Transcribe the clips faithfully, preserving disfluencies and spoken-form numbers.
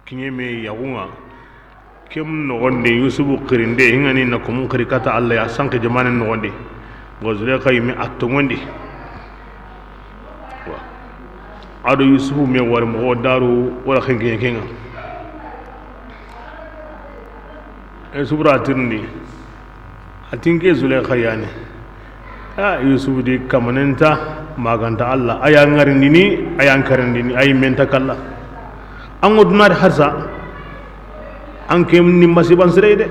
Kiɲe me yaxun ŋa. Ken noxon di, Yusufu xirinde, i ga ni na komun xiri kata Alla ya, sanqi jamanen noxon di. Bon, Zulekha yinme a tonŋundi. Wa. A do Yusufu me wari moxo daaru, wala xenkiɲe ken ŋa. Yusufu ra tirindi. A ti n ke Zulekha ya ni. A, Yusufu di kamanen nta, ma ga nta Alla, a ya ŋarindini, a ya n karindini, a yinme nta kalla. An ŋa duna di harsa, an ke ni masiiban sire de.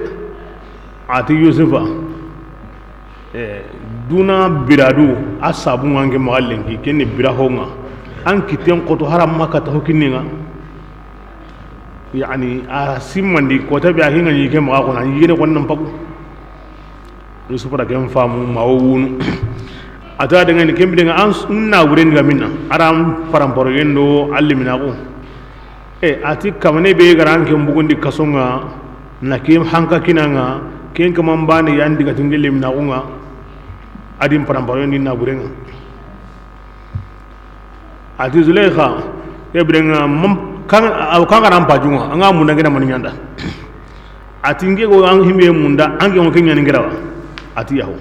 A ti Yusufa, e, duna biradu, a sabun ŋa an ke maxa lenki, ken ni bira ho ŋa. An kitten xoto haram ma kata ho kinni ŋa. Yani, a simmandi, kota be a ke ŋa ɲi ke maxa xo na, ɲi gene xo nan pagu. Yusufu ra ken faamu, ma wo wunu. A ta dangani, ken biren ŋa an s-, na wuren ga minna, a ra n paramparo yendo, a liminaxu. E, a ti kamane be ga ra an ke n bugundi kason ŋa, na ke hanka kinan ŋa, ken kaman bane yan diga ti n ke liminaxun ŋa, a di n paramparo yendi na wuren ŋa. A ti Zulekha, ke biren ŋa, mam-, kan, aw kan ga ra n pajun ŋa, an ga munda n ke na mani ɲa an da. A ti n ke go an himbe munda, an ke ŋo ke ɲa ni n ke ra wa. A ti yaho.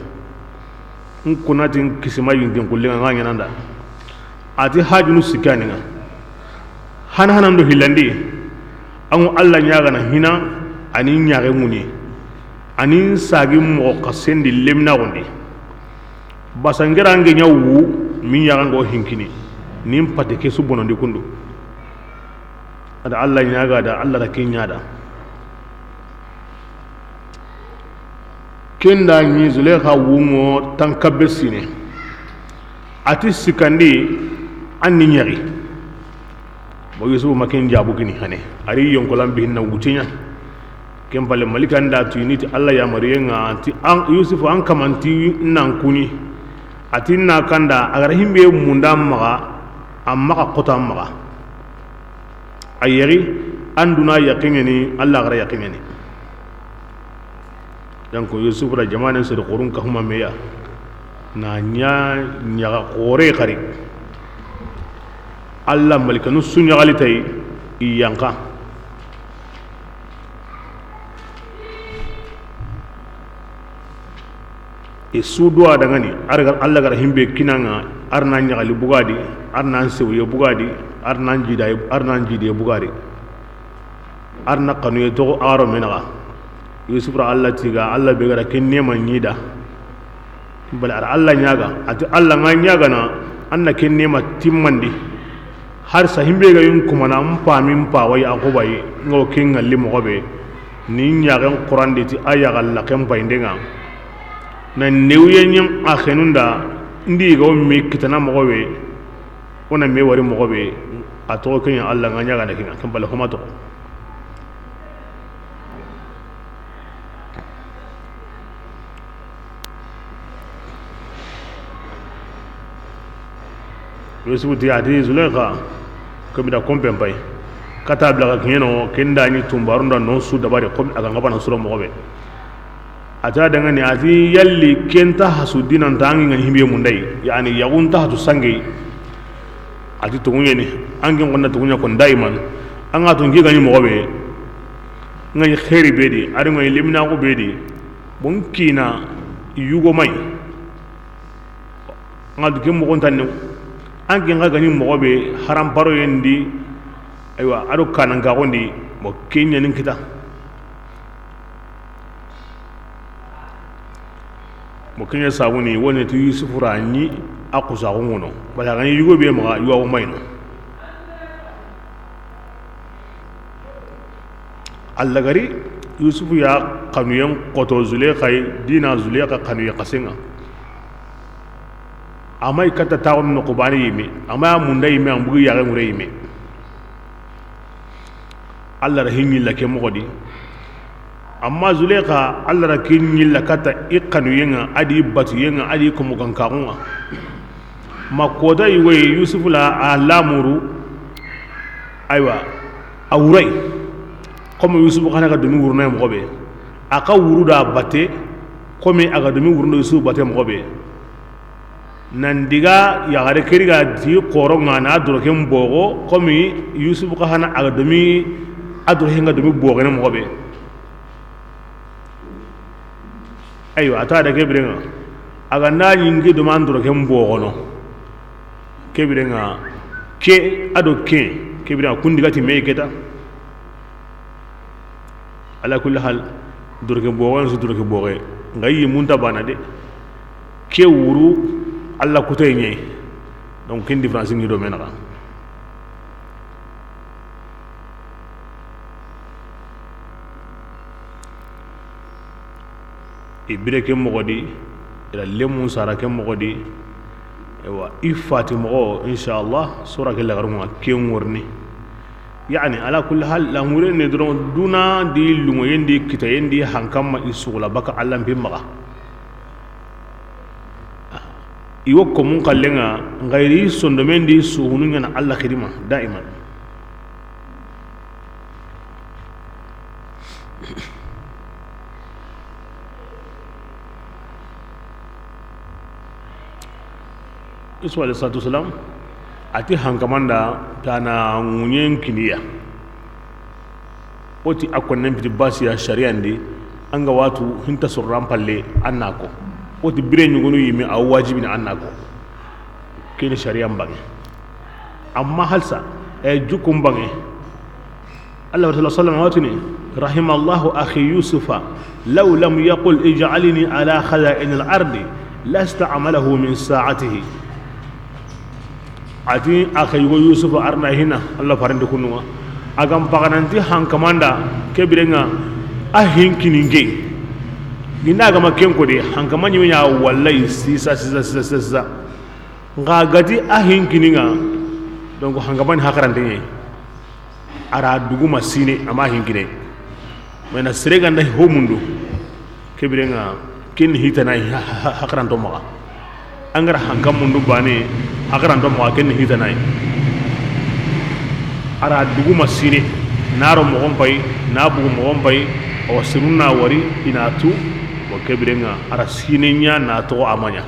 N kuna ti n kisima yinten kullen ŋa, an ga ɲa an da. A ti hajunu sikka ni ŋa. Hana hana ndo hillandi. An ŋa Alla ɲaagana hina, a ni ɲaxe ŋuni. A ni n sagi moxo xa sendi lemina xondi. Basa n ke ra n ke ɲa wu, min ɲaxa n go hinkini, nin pate ke su bonondi kundu. A da Alla ɲaaga da, Alla da ke ɲa da. Ken da ɲi Zulekha wunŋo tan kabe sine. A ti sikkandi, an ni ɲaxi. Bon, Yusufu ma ken jaabu kini hane. A ri yonkolan bihinna wutiɲa. Ken palle, Malikan da tuyini ti Alla yamariyen ŋa, ti an, Yusufu, an kaman ti nan kuni. A ti na kanda, a ga ra himbe munda maxa, a maxa xota maxa. A yeri, an duna yaqiɲe ni, Alla ga ra yaqiɲe ni. Donc, Yusufu da jamanen sori xorun kahuma meya. Na ɲa ɲaxa xore xari. Alla malikanu su ɲaxali tay i yanqa. I su do a dangani, ar ga, Alla ga ra himbe kinan ŋa, ar na ɲaxali bugadi, ar na sewye bugadi, ar na jida, ar na jide bugadi. Ar na xanuye toxo a ro menaxa. Yusufu ra Alla tiga, Alla be ga ra ken nema ɲi da. Bal ar Alla ɲaaga, a ti Alla n ga ɲaagana, an na ken nema timmandi. Har sa himbe ga yin kumana, n pami n pawa Yaxuba yi, n ga wo ken ŋalli moxo be. Ni ɲaxen Quran de ti a yaxa laxen payinde ŋa. Na newuye ɲen a xenun da, ndi ga wo me kitana moxo be. Wo na me wari moxo be, a toxo ke ɲa Alla n ga ɲaagana ke ŋa, ken palle homa toxo. Yusufu ti a ti Zulekha, ko mi da kompen pay. Kata bla ka kiɲeno, ken da ni tumbarun da non su dabari, ko a ga n ga bana suro moxo be. A ta dangani, a ti yalli ken ta hasu dinan ta an ŋa ni himbe munday, yani yaxun ta hatu sangey. A ti toguɲeni, an ken xonna toguɲa kon daiman. An ga to n ke ga ni moxo be, n ga ni xeeri be di, a ri n ga ni leminaxu be di, bon kina yugo may. An ga to ken moxon tanne, an ken ga ga ni moxo be, haram paro yendi, aywa, a do kanan ka gondi, bon ken ɲa ni n kita. Mo ken ɲa sabuni, woni ti Yusufu ra ɲi a xusaxu ŋono. Bala ga ni yugo be maxa, yuwa wo mayno. Alla gari Yusufu ya xanuyen xoto Zulekha yi, dina Zulekha xanuye xasen ŋa. A ma yi katta taxunu noxu bane yime, a ma ya munda yime, a n bugi yaxe ŋure yime. Alla ra hi ɲilla ke moxo di. Amma Zulekha, Alla ra ke ɲilla katta i xanuyen ŋa, a di batuyen ŋa, a di komo gankaxun ŋa. Ma kota yugo yi, Yusufu la a lamuru, aywa, a wuray. Comme Yusufu xana ga domi wuruna moxo be, a xa wuru da batte, comme a ga domi wuruna Yusufu batte moxo be. Nan diga yaxare ke ri ga ti xoro ŋa na doroken boxo, comme Yusufu xa hana a ga domi A doroke ŋa domi boxene moxo be. Aywa, a ta da ke biren ŋa, a ga na ɲi n ke domi an doroken boxono, ke biren ŋa, ke a do ke, ke biren ŋa, kundi ga ti me ke ta. Ala kulli hal, doroke boxono su doroke boxe ŋa yi munta bana de. Ke wuru, Alla kuteye ɲa yi. Donc ken différence ŋi do me naxa. I bire ke moxo di, i ra lemun sara ke moxo di. Ewa, i fati moxo, inshallah, sora ke lagarun ŋa ke ŋorni. Yani, ala kulli hal, la ŋure ne doron duna di, lungoyen di, kitayen di, hankanma i sugula baka Alla mpi maxa. I wo komun xallen ŋa, n xayri sondomen di suxunu ɲana Alla xidima daiman. Yusufa alayhi salatu wasalam, a ti hankamanda tana ŋuɲen kiniya. O ti a konnen piti basiya sariyan di, an ga watu hinta sorran palle an na ko. O ti bire ɲugunu yimi a wajibini an na ko. Keni sariyan bange. Amma halsa, e, jukun bange. Allah wa sallam watini, rahimallahu akhi Yusufa, law lam yaqul ij'alni ala khaza'inil ardi lasta'malahu min sa'atihi. A ti a xa yugo Yusufa arna hina, Allah farandi kununga. A gam pagananti hankamanda, ke birenga, a hinkini nge. Ginda gama kenko de, hankama ɲime ɲa wallahi sisa, sisa, sisa, sisa, sisa. Nga gati a hinkininga, donc hankamani hakarante ɲe. Ara duguma sine, ama hinkine. Mena sere ganda ho mundu. Ke birenga, ken hitana ha, ha, ha, hakaranto maxa. Angara hankan mundu bane, hakaranto maxa ken hitana. Ara duguma sine, naro mogon pay, na bugu mogon pay, o sirunna wari, ina tu, wa ke birenga, ara sine ɲa na toxo amaɲa.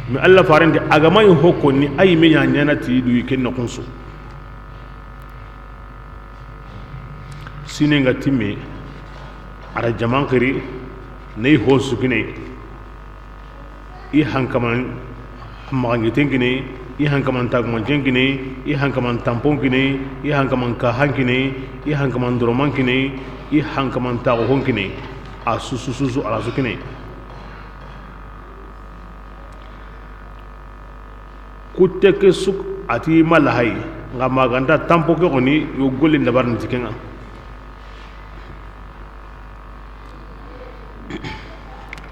Mais Allah farenti, agama yi hokko ni, ayi me ɲa ɲana ti du yi ken noxunsu. Sine nga timme, ara jaman xiri, nayi ho su kine, i hankaman maxangiten kine, i hankaman tagumancen kine, i hankaman tampon kine, i hankaman kahan kine, i hankaman doroman kine, i hankaman taxohon kine, a susu susu ala su kine. Kutte ke suk ati ma lahay, nga maganta tampo ke xoni yo golli ndabarni ti kenga.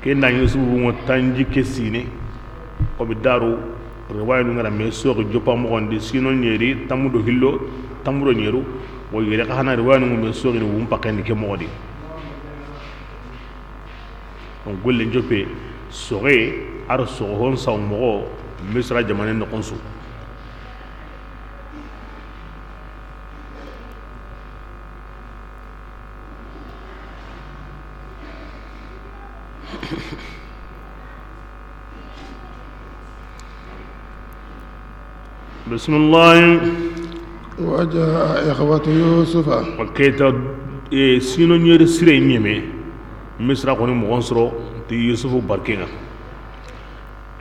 Ken da Yusufu ŋo tanji ke sine, o bi daru, riwaya nu ngara me soxi joppa moxondi, sino ɲeri, tamudo hillo, tamudo ɲeru, wo yere xa hana riwaya nu me soxi ni wum pakendi ke moxodi. Donc, gollen joppe, soxe, ar soxon saw moxo, Misra jamanen noxon su. Bismillah. وجاء إخوة يوسف. Keta, e, sino ɲeri sire ɲeme, Misra xoni moxon soro, ti Yusufu barkenga.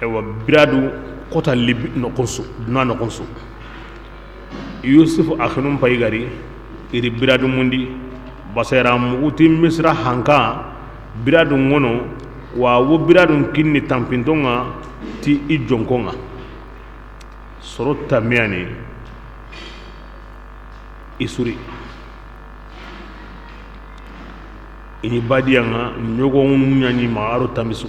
Ewa, biradu kota libi noxon su, duna noxon su. Yusufu axinun pay gari, iri biradu mundi, basera mugu ti Misra hanka, biradu ŋono, wa wo biradun kinni tampintonga, ti i jonkonga. Soro tamiyani i suri. I ni badiyaŋa ɲogon ɲaɲi ma aro tamisu.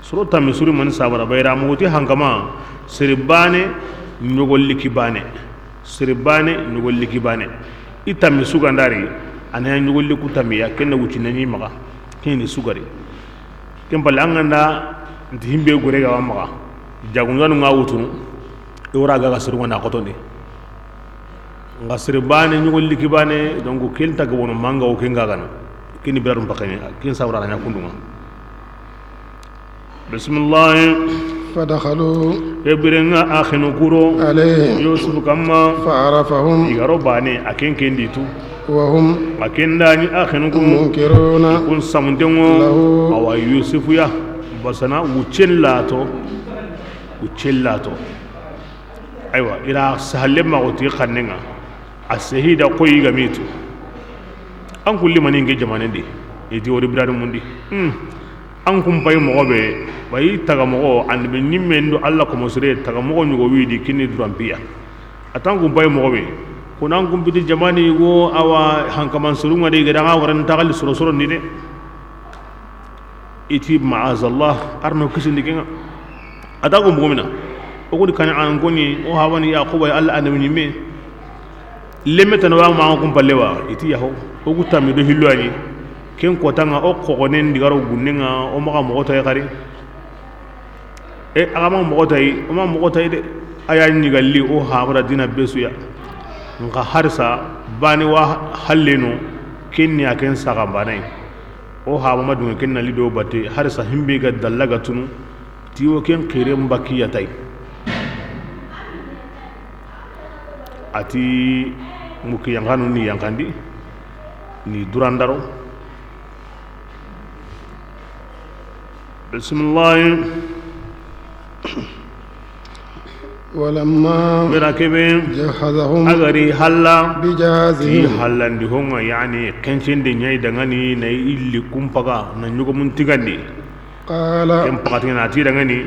Soro tamisuri mani sabara bayra muguti hankama sere bane ɲogon liki bane. Sere bane ɲogon liki bane. I tamisu gandari a na ɲogon liku tamiya kenna wuci naɲi maxa. Keni sugari. Ken palle an ganda nti himbe gore ga wa maxa. Jagundanu nga wutunu. I wara gaga sirunga na xotondi. Nga sere bane ɲogon liki bane, donc ken taga wono manga o ken gagana. Kini birarum pakene, ken sawra na kundunga. Bismillah. فدخلوا. Ke birenga axinu kuro. عليه. Yusuf kamma. فعرفهم. I garo bane, a ken ken ditu. وهم A ken da ni a xenu ku, منكرون kun samuntengo, له awa Yusufu ya, basana wuccen lato, wuccen lato. Aywa, i ra sahalle ma xoti xannenga, a sehida koyi ga mitu. An kulli mani nge jamanen di, i ti wori birani mundi. Hmm. An kun bay moxo be, bay taga moxo, an be ɲimmen do Alla ko mosire taga moxo ɲugo widi kini durampiya. A tan kun bay moxo be, kun an kun biti jamani go awa hankaman surunga de, ga daga waran tagal soro soro ni de. I ti, "Ma'azallah, arno kisindi kenga." A ta ko mugumina. O kudi kani an koni, o hawani Yaquba ya Alla annabi ɲimme. Lemme tan wa ma kun palle wa, i ti yaho. O ku tammi do hillo ani. Ken ko tanga o ko gonen digaro gunnenga, o maxa moxo tay xari. E, a ga ma moxo tay, o ma moxo tay de. A ya ɲigalli o habara dina besuya. Nka harsa bani wa halleno, kenni a ken saga banai. O haba ma dunga ken na lido batte, harsa himbe ga dalla ga tunu, ti wo ken xiren bakiya tay. A ti muki yankanu ni yankandi, ni durandaro. Bismillah. ولما Bira kebe, جهزهم a gari halla, بجهازهم ti hallandi honga, yani, kencende ɲai dangani, na illi kumpaga, na ɲugomun tigandi. قال Ken pakatina ti dangani,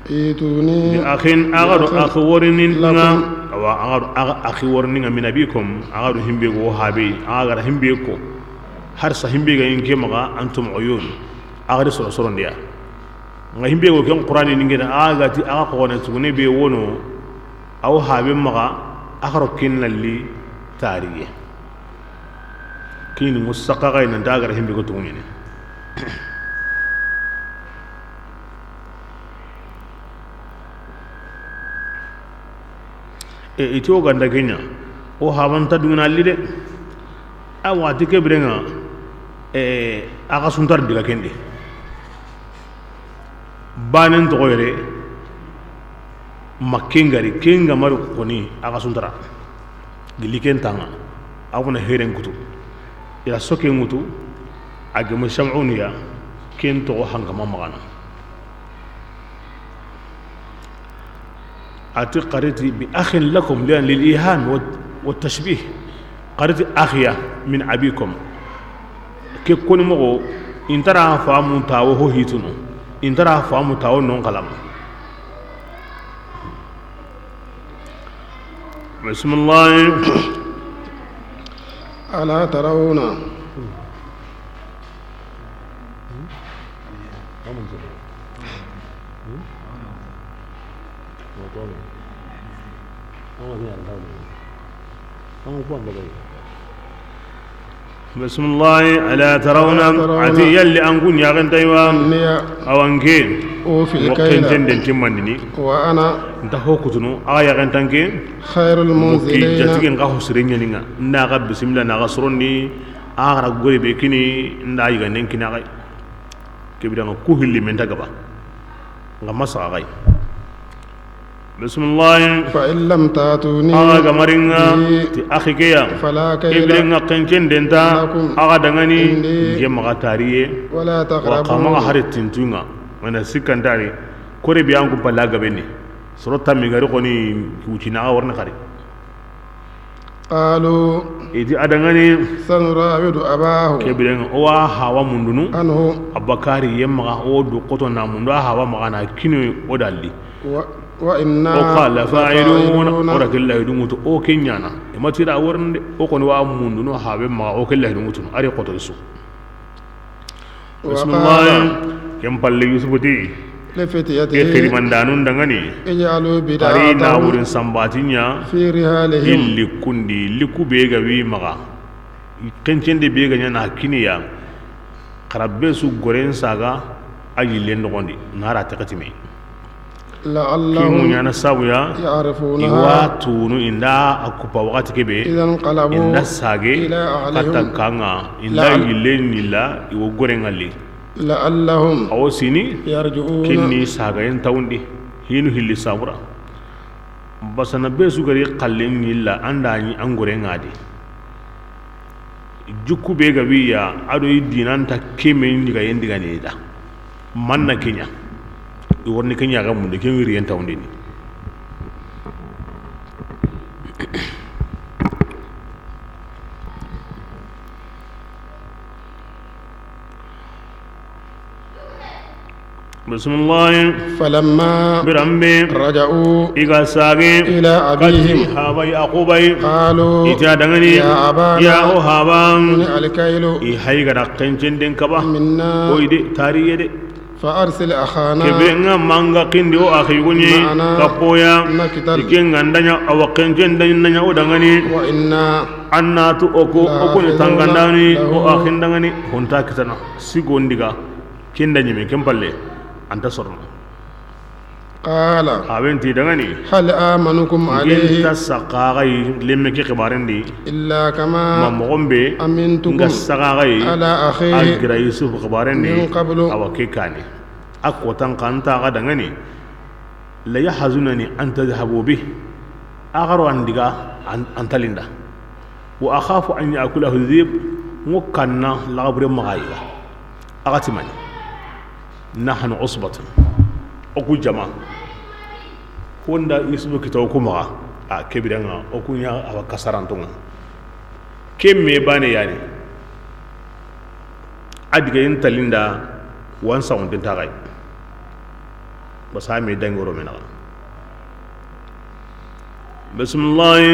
ائتوني bi akhin, a ga do بأخ akhi worini لكم nga, awa, a ga do a-, akhi worini nga min abikum, a ga do himbe go habe, a ga himbe ko. Harsa himbe ga inke maga, antum uyun. A ga di soro soro ndiya. Nga himbe go ken Qur'ani ni ngena a ga ti a ga ko ne sugune be wono. Aw habe maga a ga ro kin lalli tariye. Kini musaqqa ga ina daga himbe go tugune. E, i ti o ganda kenya, o habanta dungana li de. A waxati ke birenga, e, a ga suntar diga kende. Banen toxo yere, ma ken gari, ken ga mari koni, a ga suntara. Gilli ken tanga, a kuna heren kutu. Ila soke ngutu, a gemu Sam'uniya, ken toxo hangama magana. A ti qariti bi akhin lakum, lian lil iham wa, wa tashbih. Qariti akhiya min abikum. Ke koni moxo, intara famu tawo ho hitunu. Intara famu tawo non kalam. Bismillah. ألا ترون Bismillah, ألا ترون, a ti yalli an kun yaxen taywa, أني awanke, أوفي الكيل kencen den timmandini, وأنا nta ho kutunu, a yaxen tanke, خير المنزلين. Jatigen ka ho sire ɲaninga, na ga bismillah, na ga sorondi, a gara gore be kini, nda yiga nen kina gai. Kebida nga ku hilli men ta gaba. Nga masa gai. Bismillah. فإن لم تأتوني Axa ga maringa به ti axi ke ya. فلا كيل Kebire nga kencen denta. لكم Axa dangani عندي nge maxa tariye. ولا Wa xa maxa تقربون hari tintunga. Mana sikkantari. Kore bi an ku palla gabeni. Soro tammi gari xoni wucina axa warni xari. قالوا I ti a dangani. سنراود أباه Kebirenga o wa hawa mundunu. عنه Abakari yemma o du koto na mundu a hawa maxa na kino o dalli. و-، وإنا O xa la fa'ilun لفاعلون. O ra kella hidu mutu o kenyana. E matira warnde o koni wa mundunu habe maxa o kella hidu mutu. Ari koto isu. Bismillah. وقال Ken palle Yusufu ti. لفتيته Ke xirimandanun dangani. اجعلوا Ari na بضاعتهم wurin sambatinya. في رحالهم Illi kundi, liku be ga wi maxa. Kencende be ga ɲa na kiniya. Xara be su goren saga a yillen noxondi. Na ra taxatime. لعلهم Kimu ɲana sabu ya, يعرفونها i wa tunu inda a kupa waxati kebe, إذا انقلبوا inda sage, إلى أهلهم katta kanga, inda لعل- yillen nilla, i wo gore ngalli. لعلهم A wo sini, يرجعون kinni sagayen tawundi, hinu hilli sabura. Basana be su gari xallen nilla, anda ni an gore ngadi. Jukku be ga wi ya, a do i dinan ta ke me ndiga yen diga ni da. Man na ke ɲa. I wori ni ke ɲa ga munde, ke wiriyen tawundini. Bisimilahi. فلما Biranbe. رجعوا I ga sage. إلى أبيهم Kati haba Yaquba yi. قالوا I ti a danŋa ni. يا أبانا Ya o haba. منع الكيل I hayi ga da xencenden kaba. منا O i de, tariye de. فأرسل أخانا Ke be ŋa ma an ga kindi o axi yugo ɲi. معنا Kapoya. نكتل I ke ŋa nda ɲa, a wa xencenden na ɲa o danŋa ni. وإنا An na tu o ku, o ku ni لحافظون tangandani, o له axin danŋa ni. Honta kitana. Sigo ndiga. Ken da ɲeme, ken palle, an ta sorono. قال Aben ti danŋa ni. هل آمنكم عليه Ngen ta saxaxa yi lemme ke xibaren di. إلا كما Ma moxon be أمنتكم nga saxaxa yi على أخيه a gira Yusuf xibaren di. من قبل. Awa ke kane. A kotan xa nta ga danŋa ni. ليحزنني أن تذهبوا به. Axa ro an diga an, an talinda. وأخاف أن يأكله الذئب. Ŋo kanna laxabure maxa yi ga. Axa ti mani. نحن عصبة. O ku jama. Honda Yusufu kita o ku maxa. A ke biranŋa o ku ɲa a wa kasarantonŋa. Ke me bane yani. A diga yin talinda wan sawunten taxay. Basa me dangoro me naxa. Bisimilahi.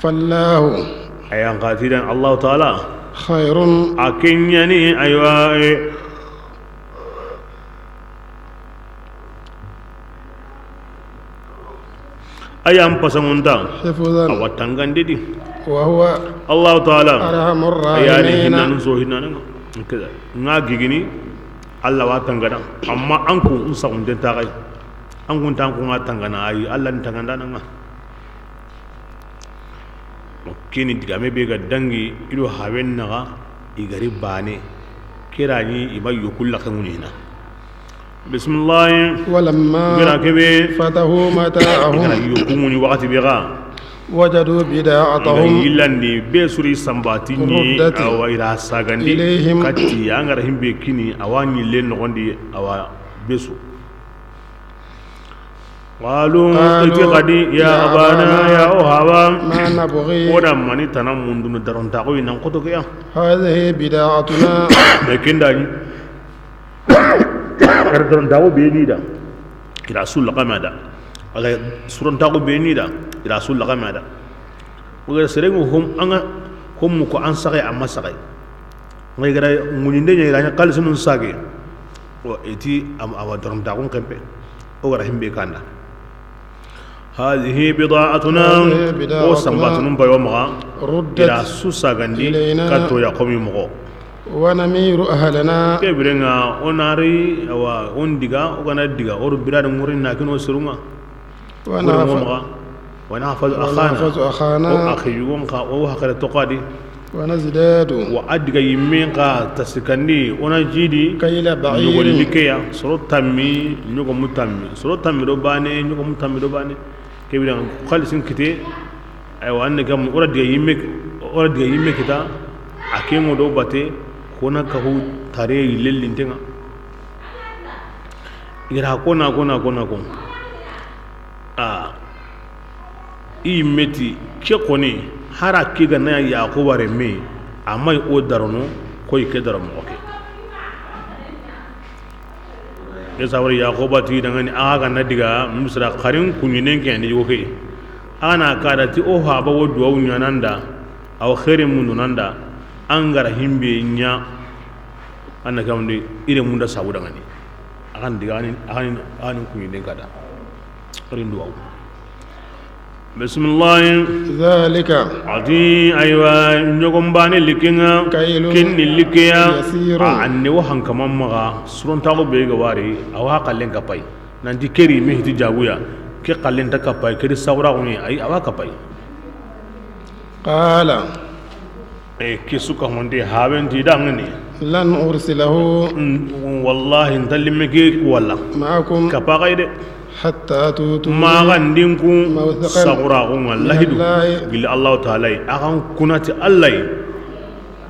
فالله Ayan xatidan Allahu Taala. خير A ke ɲa ni, aywa, e. Ayan pasangunta. حفظا A wa tangande di. وهو Allahu Taala. أرحم الراحمين. Ayani hinanu so hinanu. Nga gigini. Allah wa tangana. Amma an ku n saxunten taxay. An ku nta an ku ŋa tangana ayi. Allah ni tangandana ŋa. Kini digame be ga dangi i do hawen naxa i gari bane. Kirani i ma yokulla xeŋuni hina. Bisimilahi. ولما Bira kebe. فتحوا متاعهم I ga na yokunguni waxati be ga. وجدوا بضاعتهم I ga yillandi be suri sambati ni ردت awa i ra sagandi. إليهم Kati an ga ra himbe kini awa ɲille noxondi awa be su. قالوا قالوا i ti xadi, يا أبانا, ya o haba, ما نبغي O da mani tana mundunu darontaxu i nan xoto ke ya. هذه بضاعتنا Mais ken da ni. Gar darontaxu be ni da. I ra su laxame a da. Wala surontaxu be ni da. I ra su laxame a da. O ga serenŋo hom anga hom ko an saxe amma saxe. Ngai gara ŋuɲinde ɲa i ra ɲa xalisunun sage. O eti am awa dorom taxun kempe. O gara himbe kanda. هذه بضاعتنا هذه بضاعتنا O sambatunun bayo maxa. ردت I ra su sagandi إلينا kato ya xomi moxo. ونمير أهلنا Ke birenŋa o nari awa on diga o gana diga o ro birade ŋurin na kino surunŋa. ونحف- Ŋurin ŋo maxa. ونحفظ أخانا ونحفظ أخانا O axi yugon xa o haqare toxadi. ونزداد Wa a diga yimme xa tasikandi o na jidi. كيل بعير Ɲogoli likeya soro tammi ɲogomu tammi soro tammi do bane ɲogomu tammi do bane. Ke birenŋa xalisin kite. Aywa, an ne kam, o ra diga yimme, o ra diga yimme kita, a ke ŋo do bate, kona kahu tare lellintenŋa. I ra kona, kona, kona, kon. A, i yimme ti, ke koni, hara ke ga na Yaquba renme, a ma i o darono, koy ke daro moxo ke. Ke sabari Yaquba ti dangani, axa ga na diga Misra xarin kuɲinen ke ni yogo ke. Axa na kada ti o haba wo duwawu ɲananda, aw xeere mundu nanda, an ga ra himbe ɲa, an na kamndi ire munda sabu dangani. Axa n diga ani, ani, ani kuɲinen kada. Xarin duwawu. Bisimilahi. ذلك A ti, aywa, ɲogon bane likenŋa, كيل ken ni likeya, يسير a, an ne wo hankama maxa, surontaxu be ga wari, a wa xallen kapay. Nanti keri me hiti jaguya, ke xallen ta kapay, keri sawraxu ni, ay, a wa kapay. قال E, ke su ka honde, haben ti dangani. لن أرسله N-, wallahi, n ta limme ke walla. معكم Kapa xa yi de. حتى تؤتون Maxa n di n ku موثقا sawraxu ŋa من lahidu الله gilli Allahu Taala yi. Axa n kuna ti Alla yi.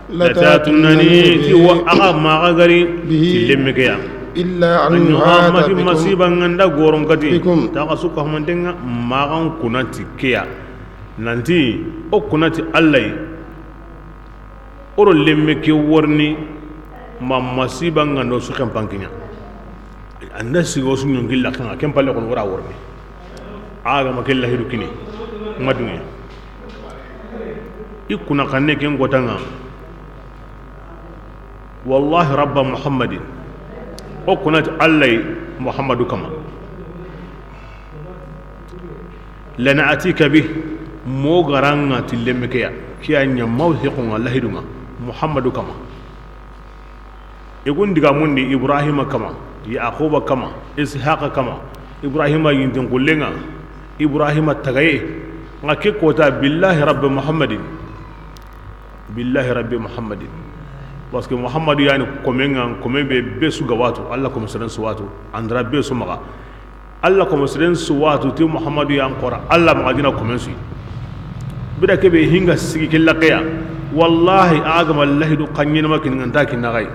لتأتونني ti wa axa maxa gari به ti lemme ke ya. إلا أن يحاط بكم masiba ŋa nda goron kati بكم. Taxa su ka humanten ŋa maxan kuna ti ke ya. Nanti o kuna ti Alla yi. O ro lemme ke worni ma masiba ŋa ndo su xempankiɲa. Anda sigo su ɲongi laxan ŋa ken palle kono wora worni. A ga ma ke lahidu kini ma duŋe. I kuna xanne ken kota ŋa. Wallahi rabba Muhammadin. O kuna ti Alla yi Muhammadu kama. Lana atika bi mo garanŋa ti lemme ke ya. Ke ya ɲa maw hequ ŋa lahidu ŋa Muhammadu kama. I gun diga mundi Ibrahima kama, Yaquba kama, Ishaqa kama, Ibrahima yintin kullenŋa, Ibrahima tagaye, ŋa ke kota billahi rabbi Muhammadin. Billahi rabbi Muhammadin. Parce que Muhammadu yani komen ŋa, komen be, be su ga watu, Alla komen seren su watu, andra be su maxa. Alla komo seren su watu ti Muhammadu yan xora Alla maxa dina komen su. Bida kebe hinga sigi ke laxeya. Wallahi a ga ma lahidu xaɲinama kini ŋa nta kinna xay.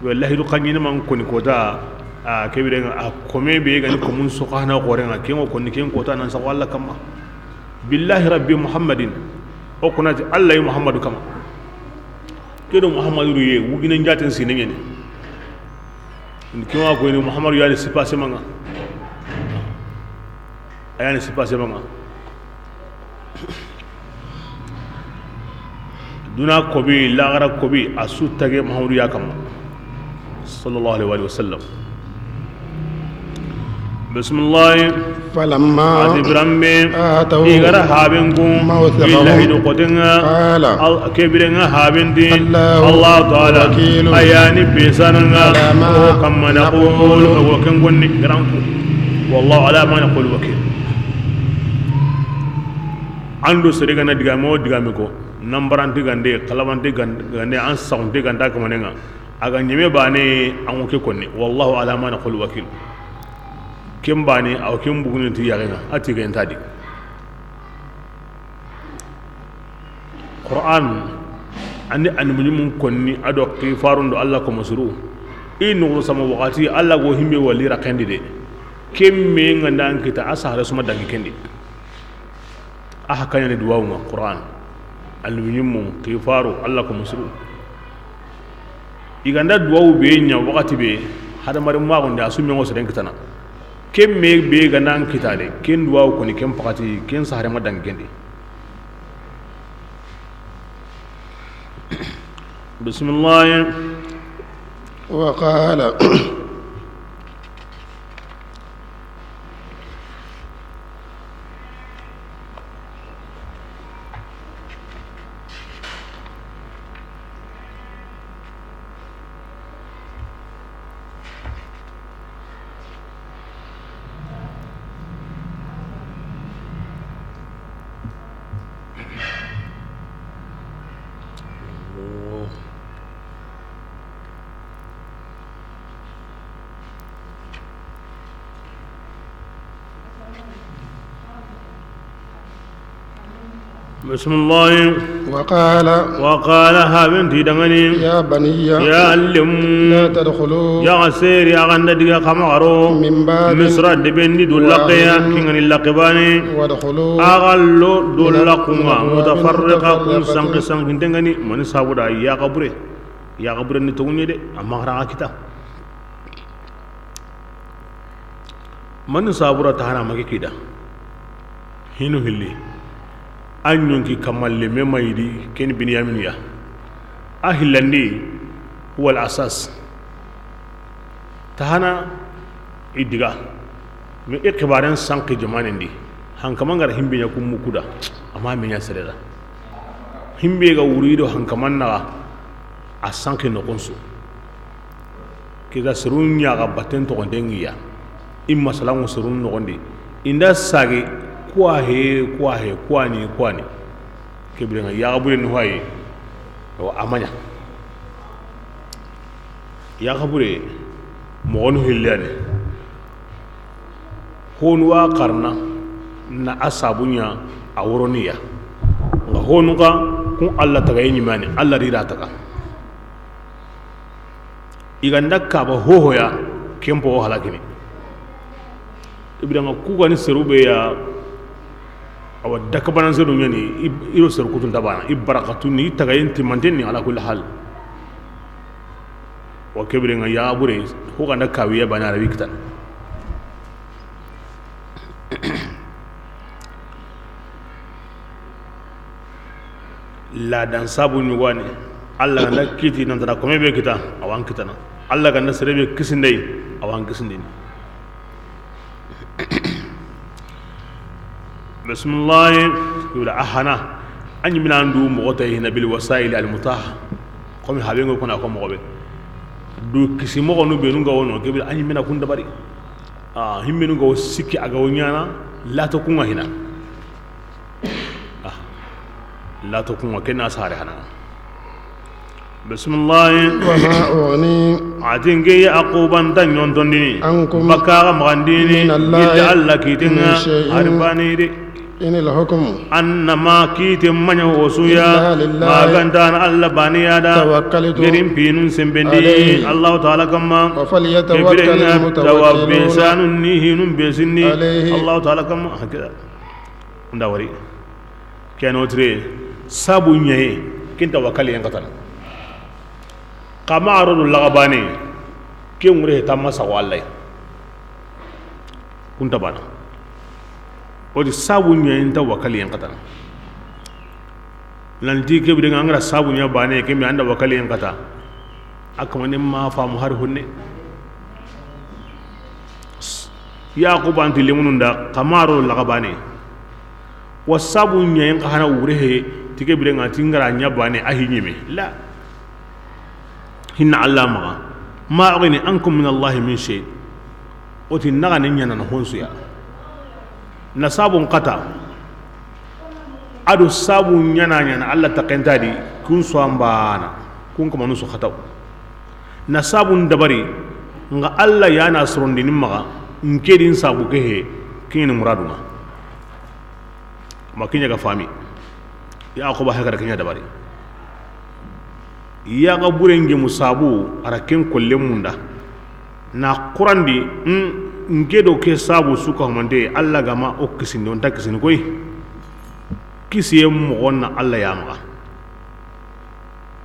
Wa lahidu xaɲinama n koni kota a kebe de a kome be ga ni komun su xana xore ŋa ken ŋo koni ken kota nan sa Alla kama. Billahi rabbi Muhammadin. O kuna ti Alla yi Muhammadu kama. Kedo Muhammadu ye wugina njaten sinengene. Kima ko ni Muhammadu yani sipase manga. Ayani sipase manga. Duna kobi, lagara kobi, a su tage Muhammadu ya kama. Sallallahu alaihi wa sallam. Bismillah. فلما Ati biranbe, آتوه i gara haben ku, موثقهم i lahidu kotenga, قال al-, kebirenga haben di, الله Allahu Ta'ala, وكيل ayani pesananga, على ما o kamma نقول naqulu, o ken gonni garanku. والله على ما نقول وكيل. Ando sere gana digame o digame ko, nambaranti gande, kalabanti gande, an saxunti ganda kamanenga. A ga ɲeme bane, an ŋo ke konni. والله على ما نقول وكيل. Ken bane, aw ken buguni ti yaxenga, a ti ken tadi. Qur'an, andi an mulimun konni, ado xifarun do Alla komo suru. I nuxuru sama waxati, Alla go himbe wali raxendi de. Ken me ŋa nda an kita, a sahare suma dangi kendi. A hakkaɲani duwawu ŋa Qur'an. Almuhimmu, xifaru, Alla komo suru. I ganda duwawu be ɲa waxati be, hadamari maxundi a su mengo seren kitana. Ken me be ganda an kitade, ken duwawu koni, ken paxati, ken sahare ma dangi kendi. Bismillah. وقال Bismillah. وقال Wa qala, haben ti dangani. يا بني Ya allim. لا تدخلوا Ya seri, a ganda diga kama garo. من باب Misra de bendi do laqiya, واحد kingani laqibani. وادخلوا Agallo do من laqunga, أبواب mutafarriqa, kun متفرقة sanki sanki dangani. Mani sabuda ya kabure. Ya kabure ni tonye de, amma gara kita. Mani sabura ta hana magi kida. Hinu hilli. An ɲonki kamalle me mayidi ken Binyaminu ya. A hillandi huwa al asas. Ta hana i diga. Me i xibaren sanki jamanen di. Hankama ngara himbe ɲa kummu kuda. Amma me ɲa sereda. Himbe ga wurido hankaman naga a sanki no konsu. Ke ga serun ɲaxa batten toxonten ŋiya. I masalanŋu serun noxondi. I nda sage kuwa he, kuwa he, kuwa ni, kuwa ni. Ke birenŋa yaxa bure ni hoye. Wa amaɲa. Yaxa bure moxonu hilliyane. Honu wa xarana na a sabuɲa a woroniya. Nga honu ka Kun Alla tagaye ɲimani, Alla rira taga. I ga nda kaba hohoya, ken po halakini. Ibrahima ku gani seru be ya, awa daka banan seru ɲani, i ro seru kutun tabana, i barakatu ni, i tagayen timanten ni, ala kulli hal. Wa kebire nga ya bure, ho ganda kawiya bana rabi kitan. Ladan sabu ɲugani, Alla ganda kiti nan tara kome be kita, awan kitana. Alla ganda sere be kisindey, awan kisindini. Bismillahi. Wala ahana. An ɲimina ndu moxo tay hina bil wasaili al mutaha. Komi habe ngo kona ko moxo be. Du kisi moxo nu be nu nga wono, kebire an ɲimina kun dabari. A himmenu nga wo sikki a ga wo ɲana. Lato kunga hina. A lato kunga kena sare hana. Bismillahi. وما أغني A ti nke Yaquba nta ɲontondini. عنكم Baka ga magandini. من الله Illa Alla kitenga. من شيء Hari bani de. إن الحكم Annama kite maɲa wosuya. إلا لله Maganta na Alla bani ya da. توكلت Gerin pinun sembendi. عليه Allahu Taala kamma. وفليتوكل Kebire nga المتوكلون tawabe sanun ni hinun be sinni. عليه Allahu Taala kamma. Hakida. Nda wari. Keno tire, sabu ɲaye, kinta wakali yan katana. Kama aro do lagabane, ke ngure he tamma sago Allah. Kunta bana. O di sabu ɲaye nta wakali yan katana. Nanti kebire nga angara sabu ɲa bane, kembe anda wakali yan kata. Akamane ma famu har hunne. Yaquba nti lemununda, kama aro lagabane. Wa sabu ɲayen xa hana wure he, ti kebire nga ti ngara ɲa bane, a hi ɲime. La. Hinna Allah maxa. Ma ughni ankum min Allahi min shay. O ti naxa ni ɲana na honsuya. Na sabun kata. Ado sabu ɲana ɲana Allah ta kenta di, kun so ambana, kun kamanu so khataw. Na sabun dabari, nga Allah yana sorondini maxa, nke din sabu ke he, kini muraduna. Ma kiɲa ga fami. Yaquba hekara kiɲa dabari. Yaxa bure ngemu sabu, ara ken kolle munda. Na Qurandi, hmm, nke do ke sabu suka humante, Allah gama o kisindi, o nta kisini koy. Kisiye moxon na Allah ya maxa.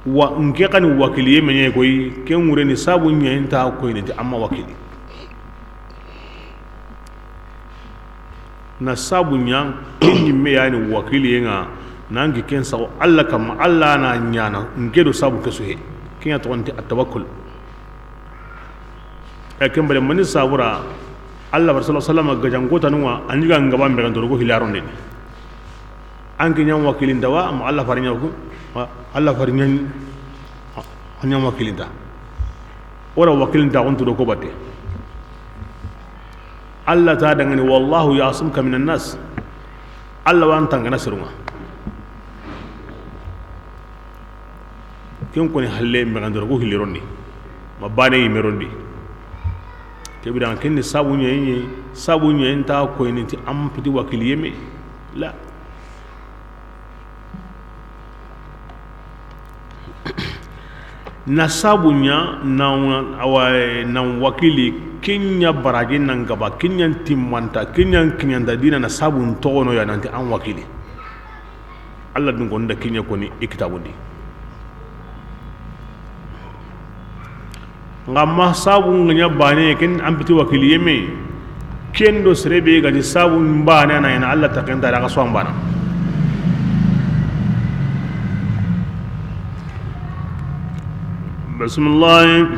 Wa nke xani wakiliye meɲe koy, ke ŋureni sabu ɲayi nta koyini ti amma wakili. Na sabu ɲa, ke ɲimme yani wakiliye ŋa, nangi ken saxo Allah kamma, Allah na ɲana, nke do sabu ke su he. Ke ɲa toxonti at-tawakkul. E ken bale mani sabura, Allah bar sallallahu alaihi wasallam gajan kotanun ŋa, a ɲi ga ngaba mbe kan toro ko hilaron de. An ke ɲan wakilinta wa, ma Allah far ɲa ko, Allah far ɲan, ɲan wakilinta. Ora wakilinta on tudo ko batte. Allah ta dangani, "Wallahu ya'simuka minan nas." Allah wa an tangana serun ŋa. Ken koni halle mexandoro ku hilirondi. Ma bane yi merondi. Kebira ken ni sabu ɲayi, sabu ɲayi nta koyini ti an piti wakili yeme. La. Na sabu ɲa, na, awa, na wakili, ke ɲa baraji nan gaba, ke ɲa timmanta, ke ɲa kiɲanta dina na sabu ntoxono ya nanti an wakili. Allah dun gonda ke ɲa koni i kitabundi. Nga ma sabu nga ɲa bane, ken an piti wakili yeme. Ken do sere be ga di sabu mbane na ina Allah ta kenta daga so mbana. Bismillah.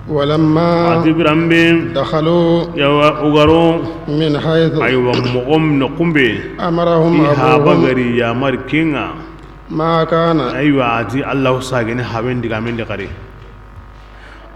ولما Ati birambe. دخلوا Yawa ugaro. من حيث Aywa moxom no kumbe. أمرهم I haba أبوهم gari yamar kinga. ما كان Aywa ati Allah sagene haben diga men de kare.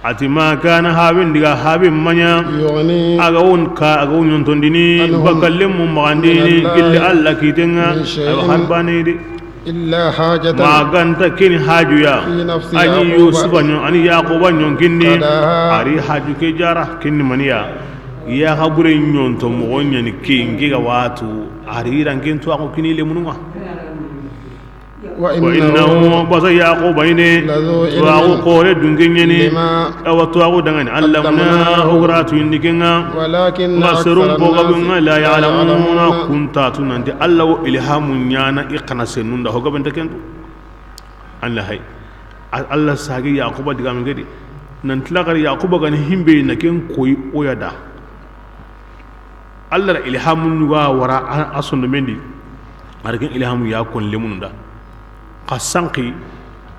Ati ma kana haben diga haben maɲa. يغني A ga won ka, a ga won ɲontondini, من bakalle mu magandini, من الله gilli Allah kitenga, من شيء aywa har bane de. إلا حاجة Ma ganta keni hajuya. في نفس Ani يعقوب Yusufa ɲo, ani Yaquba ɲon kinni. قضاها Ari haju ke jara, kinni maniya. Ya habure ɲonto moxo ɲani ke, nge ga watu, ari ran ken to ako kini lemununga. وإنه, basa Yaquba yi ne, لذو علم, tuwaaxu xoore dunke ɲa ni, لما, awa, tuwaaxu danŋa ni, علمناه, o ga ra tuyindi ke ŋa. ولكن, nxa, أكثر الناس, serun xo gabe ŋa, لا يعلمون, لا يعلمون, kun ta tu nanti Alla wo ilhamu ɲaana i xa na senun da, ho gabe nta ken tu. Alla hay, Alla sage Yaquba digaame ke di, nanti laxara Yaquba ga ni himbe na ken koyi o ya da. Alla da ilhamu ɲuga wara a, a sondomen di. A da ken ilhamu ya kon lemunu da. Xa sanqi,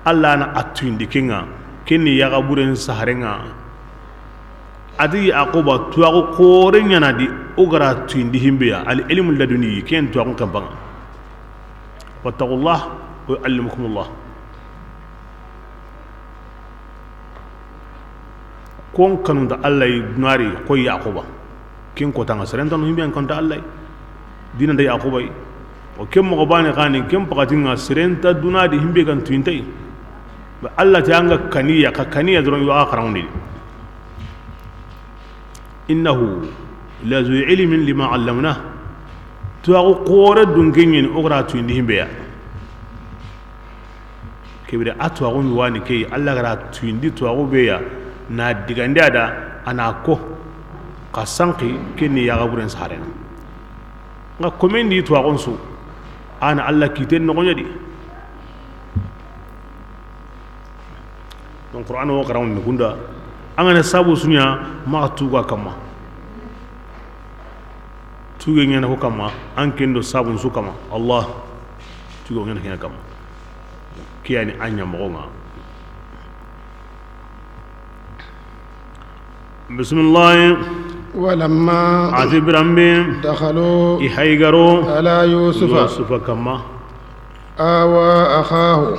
Alla na a tuyindi ke ŋa, ken ni yaxa buren saxare ŋa. A ti Yaquba, tuwaaxu xoore ɲa na di, o ga ra tuyindi himbe ya, al ilmu laduni, ken tuwaaxu kanpa ŋa. واتقوا الله ويعلمكم الله. Kon kanunta Alla yi duna di, xo Yaquba. Ken ko ta ŋa, seren nta no himbe yan kanunta Alla yi. Diina nta Yaquba yi. O ken moxo baane xa ni, ken paxati ŋa, seren nta duna di himbe ga tuyinta yi. Ba Alla ti an ga kaniya, xa kaniya doron yo a xaranŋundi. إنه لذو علم لما علمناه. Tuwaaxu xoore dunke ɲa ni, o ga ra tuyindi himbe ya. Ke bire a tuwaaxu ɲi wa ni ke yi, Alla ga ra tuyindi tuwaaxu be ya, na digandi a da, a na ko, xa sanqi, ken ni yaxa buren saxare ŋa. Nxa komen di tuwaaxun su, a na Alla kiiten noxo ɲa di. Donc, Qur'an wo xaranŋundi kunda, an ga na sabu su ɲa, maxa tuga kanma. Tuge ɲaana ko kanma, an ken do sabun su kanma. Allah. Tuge ɲaana ken kanma. Ke ya ni a ɲa moxo ŋa. Bisimilahi. ولما, a ti biranbe, دخلوا, i hayi ga ro, على يوسف, Yusufa kanma. آوى أخاه.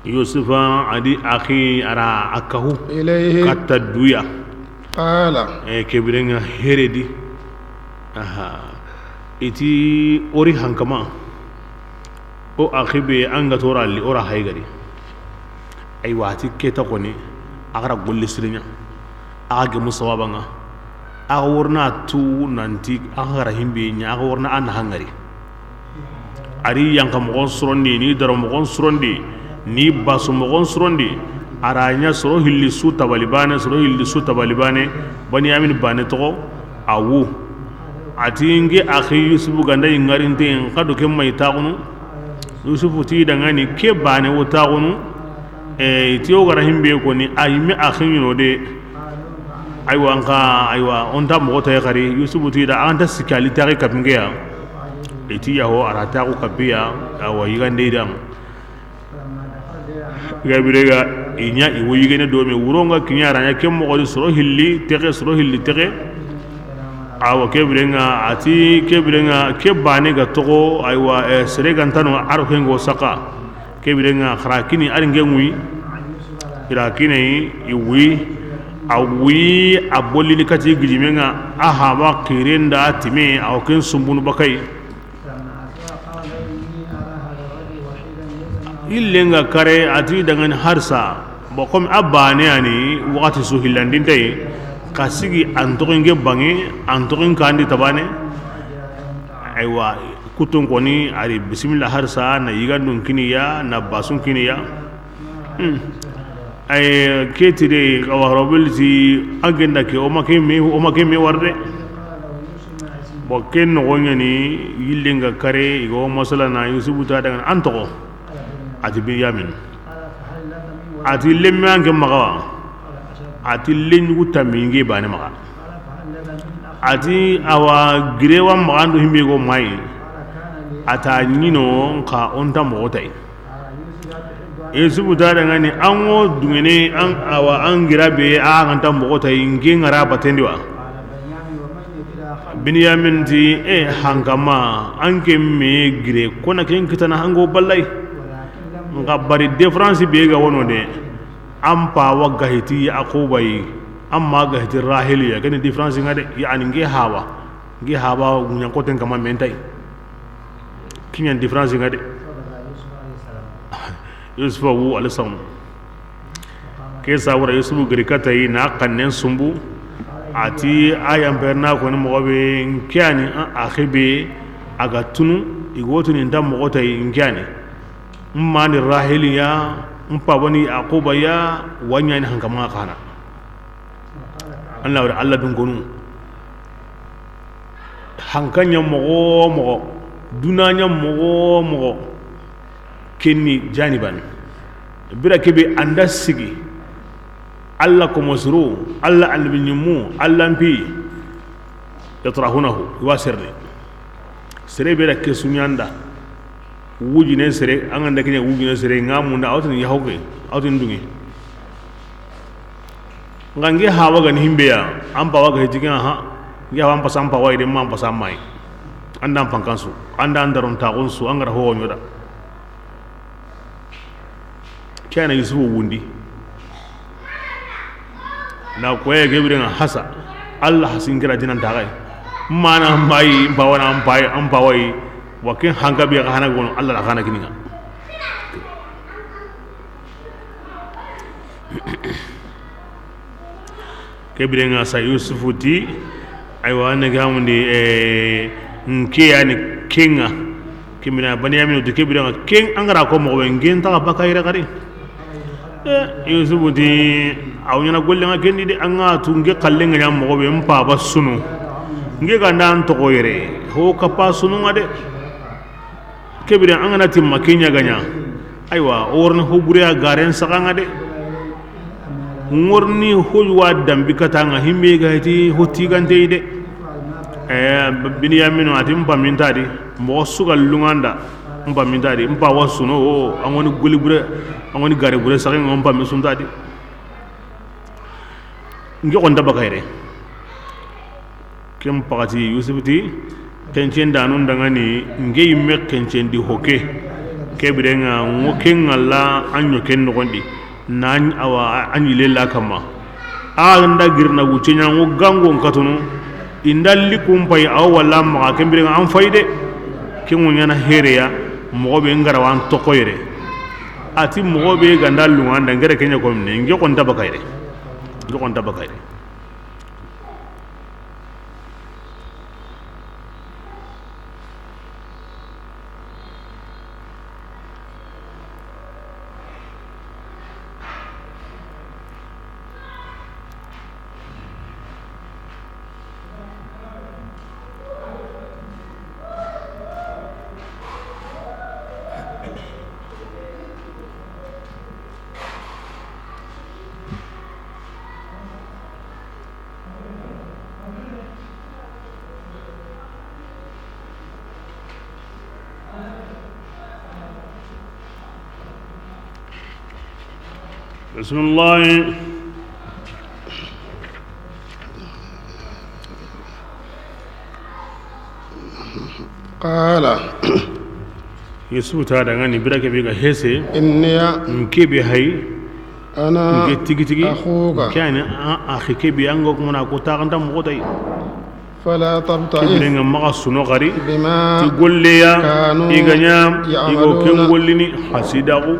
Yusufa a di axi, a ra a kahu, إليه, katta du ya. قال. E, ke bire ŋa here di. Aha. I ti o ri hankama. O axi be an ga to ra li, o ra hayi ga di. Aywa, a ti ke ta xoni, a ga ra golli sire ɲa. A ga gemu sawaba ŋa. A ga worna tu nanti a ga ra himbe ɲa, a ga worna a na hangari. A ri yanqa moxon surondi, ni daro moxon surondi, ni basu moxon surondi. A ra ɲa soro hilli su tabali baane, soro hilli su tabali baane. Baniyamin baane toxo, a wu. A ti n ke axi Yusufu ga nda i ŋarinte, n xa do ke ma i taxunu. Yusufu ti i danŋa ni ke baane wo taxunu. E, i ti o ga ra himbe koni, a yi me axi ɲi no de. Aywa, n xa, aywa, o nta moxo tayi xari. Yusufu ti i da, a nta sikki a li taxi kapi n ke ya. I ti yaho, a ra taxu kapi ya, awa, yigande i da. Ga bire ga i ɲa, i wo yigene do me wuro ŋa kiɲa ra ɲa ke moxo di soro hilli texe, soro hilli texe. Awa, ke bire ŋa, a ti ke bire ŋa, ke baane ga toxo, aywa, e, sere ga nta no a ro ke ŋo saxa. Ke bire ŋa xa ra kini a ri n ke ŋuyi. I ra kini yi, i wuyi. A wuyi, a bollini kati gijime ŋa, a haba xiren da time, a wo ken sumbunu bakay. Yille ŋa kare, a ti i danŋa ni harsa. Bon, comme a baane ya ni, waxati su hillandinta yi, xa sigi an toxo n ke banŋe, an toxo n ka ndi tabane. Aywa, kutun koni, a ri bisimilla harsa, na yigandun kini ya, na basun kini ya. Hmm. Ay, ke ti de, awa, Robel ti, a genda ke, o ma ke me, o ma ke me wara de. Bon, ken noxo ɲa ni, yille ŋa kare, i ga wo masala na Yusufu ta danŋa ni an toxo. A ti Binyamin. A ti lemme an ke maxa wa. A ti leɲugu tammi n ke baane maxa. A ti awa gire wa maxa an do himbe go mayi. A ta ɲi no n xa o nta moxo tayi. Yusufu ta danŋa ni an wo duŋene, an, awa, an gira be, a ga nta moxo tayi, n ke ŋa ra batendi wa. Binyamin ti, e, hankama, an ke me gire, kona ken kitana hango ballay. N xa bari différence be ga wono de, an pa wa ga hiti Yaquba yi, an ma ga hiti Rahili ya, ken ni différence ŋa de, yani n ke haba, n ke haba ɲankoten kama me nta yi. Kiɲan différence ŋa de. Yusufa wu alayhi salam. Ke sabura Yusufu giri kata yi na xannen sumbu. A ti a yanperna koni moxo be n ke ya ni, a, axi be a ga tunu, i ga wo tunu i nta moxo tayi n ke ya ni. N ma ni Rahili ya, n paba ni Yaquba ya, wa ɲa ni hankama xa na. Alla wari Alla dun konu. Hanka ɲa moxo wo moxo, duna ɲa moxo wo moxo, ken ni janiban. Bira kebe an da sigi, Alla komo suru, Alla annabi ɲimmu, Alla n pi, yatrahunahu, i wa serni. Sere be da ke su ɲa n da. Wujine sere, an ga nda ke ɲa wujine sere, ŋa munda, a wa tini yaxo ke, a wa tini dunŋe. Ŋa n ke hawa ga ni himbe ya, an pawa ga hiti ke ŋa ha, n ke hawa an pasa an pawa yi de, ma an pasa an ma yi. An da an pankan su, an da an daron taxun su, an ga ra ho ɲo da. Ke ya na Yusufu wundi. Na koye ke bire ŋa hasa, Alla hasin kira dinan taxay. Mana mayi, n pawa na, n payi, n pawa yi. Wa ken hanka be xa hana gono, Alla la xa na kini ŋa. Ke bire ŋa sa Yusufu ti, aywa, ne ga mundi, eh, n ke ya ni ke ŋa. Ke mina Baniyamin ti ke bire ŋa, ken an ga ra ko moxo be, n ke n taxa baka yere xari. Eh, Yusufu ti, aw ɲa na golle ŋa ken di de, an ga tu n ke xalle ŋa ɲa moxo be, n paba sunu. N ke ga nda n toxo yere, ho kapa sunu ŋa de. Ke bire an ga na ti ma ke ɲa ga ɲa. Aywa, o worni ho bure ya garen saxa ŋa de. Ŋorni ho wa dambi kata ŋa, himbe ga ti ho tigante yi de. Eh, Binyaminu a ti n pamin ta di. Moxo su ga lunŋa n da, n pamin ta di. N pawa suno, o, an ŋoni goli bure, an ŋoni gare bure saxa ŋa, n pamin su n ta di. N ke xo n ta baka yere. Ken paxati Yusufu ti, kencen danu n da ŋa ni, n ke yimme kencen di ho ke. Ke bire ŋa, ŋo ken ŋalla, an ɲo ken noxon di. Na ɲi, awa, an ɲi lela kamma. A n da girna wucce ɲa, ŋo gango n katunu. I n da likun payi, awa walla maxa, ken bire ŋa an fayi de. Ken ŋo ɲa na here ya, moxo be n ga ra wa n toxo yere. A ti moxo be ga nda lunŋa n da, n gere ke ɲa ko mine, n ke xo n ta baka yere. N ke xo n ta baka yere. بسم الله. قال. Yusufu ta da ŋa ni bira ke be ga hese. إني. N ke be hay. أنا. N ke tigi tigi. أخوك. Ke ya ni a, axi ke be an ga kuma na ko ta ganta moxo tay. فلا تبتئس. Ke bire ŋa maxa suno xari. بما. Ti golle ya. كانوا. I ga ɲa. I go ken. يعملون. Gollini. Hasidaxu.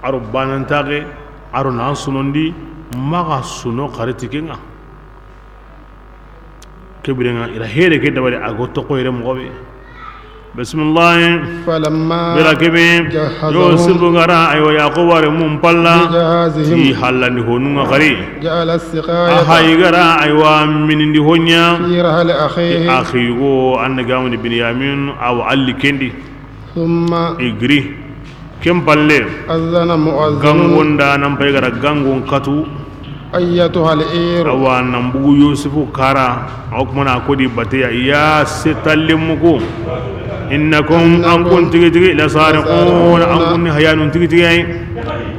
Aro banantaxe. Aro nan sunondi. Maxa suno xari ti ke ŋa. Ke bire ŋa, i ra here ke dabari, a go toxo yere moxo be. Bismillah. فلما. Bira ke be. جهزهم. Yusufu ga ra, aywa, Yaquba renmun palla. بجهازهم. Ti hallandi honu ŋa xari. جعل السقاية. Aha, i ga ra, aywa, minindi ho ɲa. في رحل أخيه. Axi yugo, an da ga mundi Binyamin, awa alli ken di. ثم. I giri. Ken palle. أذن مؤذن. Gangon da nan pay ga ra gangon katu. أيتها العير. Awa nan bugu Yusufu kara. Awa kuma na ko di bateya, ya setalle muku. إنكم. An kun tigi tigi, لسارقون. An kun ni hayanun tigi tigi ay.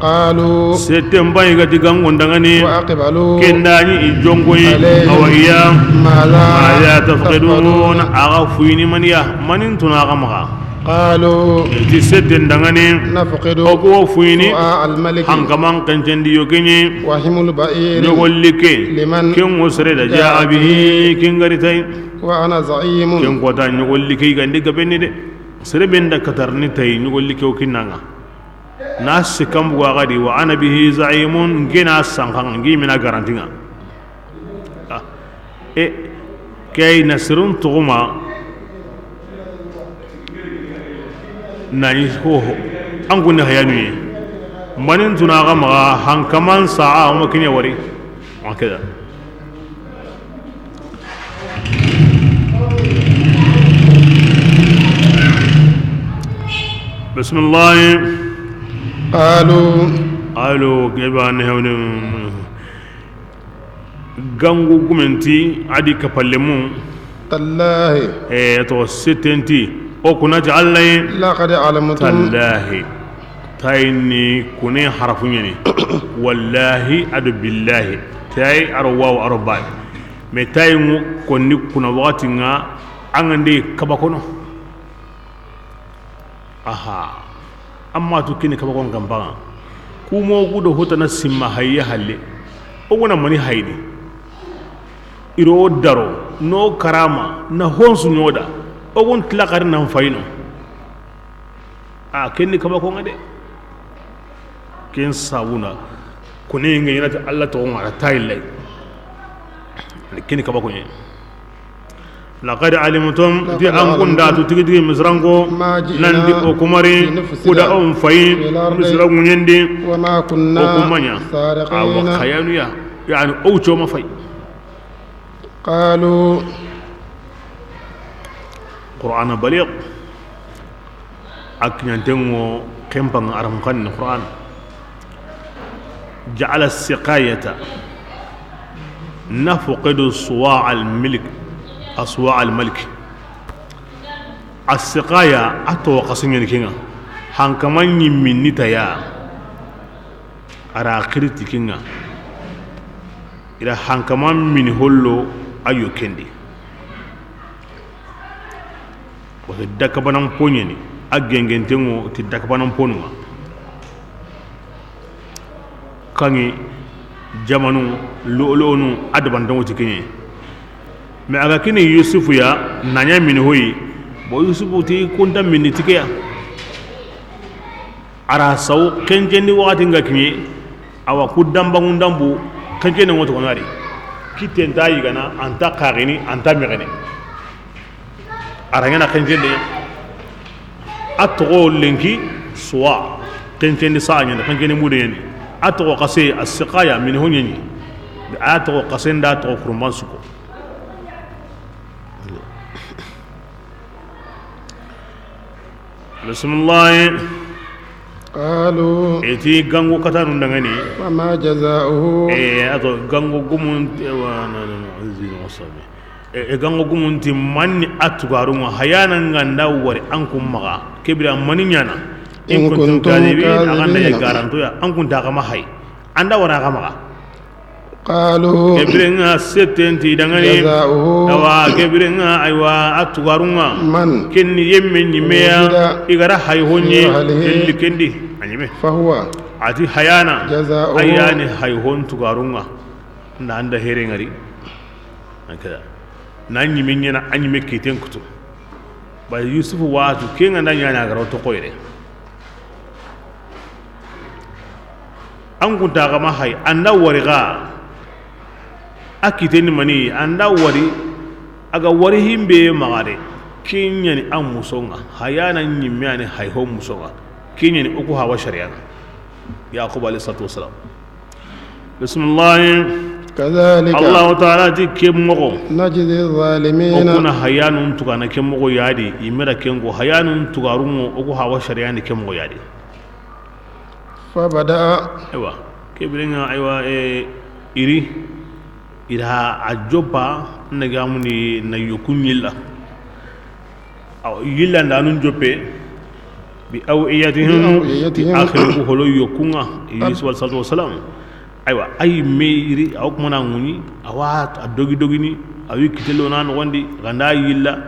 قالوا. Seten bay ga ti gangon da ŋa ni. وأقبلوا. Ken da ni i jonkoyi. عليهم. Awa iya. ماذا. ماذا تفقدون. Aga fuyini maniya. Manin tuna aga maxa. قالوا. I ti seten da ŋa ni. نفقد. O ku wo fuyini. سواع الملك. Hankaman xencendi yo ke ɲi. وحمل البعير. Ɲogolli ke. لمن. Ken wo sere da. جاء به. Ken ga ri tay. وأنا زعيم. Ken kota ɲogolli ke ga ndi gabenni de. Sere be nda katarni tay ɲogolli ke wo kinna ŋa. Na sikan bugu a ga di, وأنا به زعيم, n ke na sankan, n ke mina garanti ŋa. Ah, e, ke ay na sirun tuguma, na ni hoho. An kunni hayanu ye. Manin tuna ga maxa hankaman sa'a o ma kiɲe wari. Wa keda. Bismillah. Qalu. Alu geba ne hawne. Gangu gumenti adi kapallemu. Tallahi. E to setenti. O kunati Allah ye. Laqad alimtum. Tallahi. Tayi ni kune harafu ɲeni. Wallahi ado billahi. Tayi aro waw aro bay. Mais tayi ŋo konni kuna wakati ŋa an ga nde kaba kono. Aha. Amma tu kini kaba kon gambaŋa. Kumo gudo hotana simma hayya halle. O gona mani hayni. Iro daro no karama na honsu ɲoda. O gon tilakari nan fayino. A kenni kaba ko ŋa de. Ken sabuna kone ŋa ɲinati Allah to ŋa ta illay. Kenni kaba ko ɲe. Laqad alimtum, ti an kunda tu tigi tigi misranko, ma ji'na, nan di o kumari, fi nufsida, kuda on fayi, fil ardi, misra ŋuɲendi, wa ma kunna, o kumanya, sariqina, awa khayanuya, yani o choma fayi. Qalu. Qur'ana baligh. A kiɲanten ŋo kempa ŋa aram kan ni Qur'an. Ja'ala siqayata nafqidu suwa al milk, aswa al malik. Asiqaya a to xasu ɲeni kinga. Hankama ɲimmi ni taya. Ara xiriti kinga. Ira hankama mini hollo ayo kendi. Wata dakabanan poɲeni a gengentenŋo ti dakabanan ponuŋa. Kaŋi jamanu lo'olo'onu a dabantanŋo ti keɲe. Mais a ga kini Yusufu ya na ɲa mini hoyi. Bon, Yusufu ti kunta mini ti ke ya. A ra saw xencendi waxati nga kiɲe. Awa ku dambanŋu dambu xencene ŋo toxo nari. Kitten ta yigana, an ta xaxini, an ta mexene. A ra ɲana xencende. A toxo lenki suwa. Xencendi sa ɲana, xencendi mude ɲani. A toxo xase, a siqaya mini ho ɲani. A toxo xase nda toxo kurumban suko. Bisimilahi. Qalu. Iti gangu katanu ndangani. Fama jazauhu. E, ato gangu gumun, e, wa, no, no, no, zino wasabi. E, e, gangu gumun ti manni atugarunga hayana nganda wari ankum maga. Kebira mani ɲana. In kuntum kadhibin, aganda ya kadhibina. Garanto ya. An kun ta kama hay. Anda wara kama ga. Qalu. Kebirenga setten ti dangani. Jazauhu. Awa, kebirenga, aywa, a tugarunga. Man. Kenni yemme ɲimeya. Wujida. Igara hay honye. Fi rahlihi. Kelli kendi. A ɲime. Fahuwa. Ati hayana. Jazauhu. Ayani hay hon tugarunga. Na anda here ngari. Anka. Na ɲime ɲena, a ɲime kiten kutu. Ba Yusufu watu, kenga nda ɲana agara to koyre. An kunta gama hay, anda wari ga. A kiteni mani, anda wari. Aga wari himbe magare. Kinyani an musonga. Hayana ɲimme ani hay ho musonga. Kinyani oku hawa shari'ana. Yaqub alayhi salatu wassalam. Bisimilahi. Kadhalika. Allahu taala ti ke mogo. Najzi zalimina. O kuna hayanun tugana ke mogo yadi. Imera kengo hayanun tugarungo oku hawa shari'ani ke mogo yadi. Fabada. Ewa. Kebirenga, ewa, e, iri. Ira a jopa na gamuni na yokun yilla. Aw yilla ndanun jope. Bi awiyatihim. Bi awiyatihim. Akhiru holo yokunga. Yusuf alayhi salatu wasalam. Aywa, ay meyri aw kuma na nguni awa a dogi dogini awi kitelo na nogondi ganda yilla.